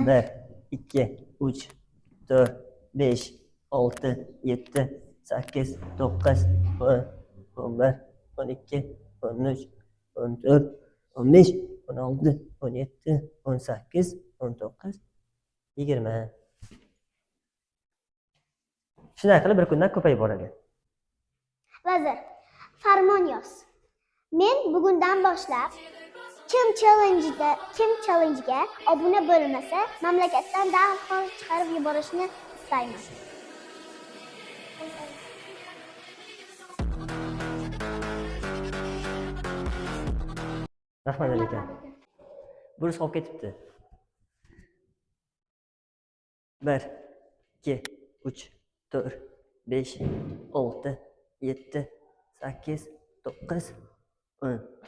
1, 2, 3, 4, 5, 6, 7, 8, 9, 10, 11, 12, 13, 14, 15, 16, 17, 18, 19, 20. Shunday qilib bir kundan ko'payib boradi. Vazir, farmon yoz. Men bugundan boshlab kim challenge'ga obuna bo'lmasa, mamlakatdan darhol chiqarib yuborishni istayman. Rahmat aka. Burus qolib ketibdi. 1, 2, 3, 4, 5, 6, 7, 8, 9, 10.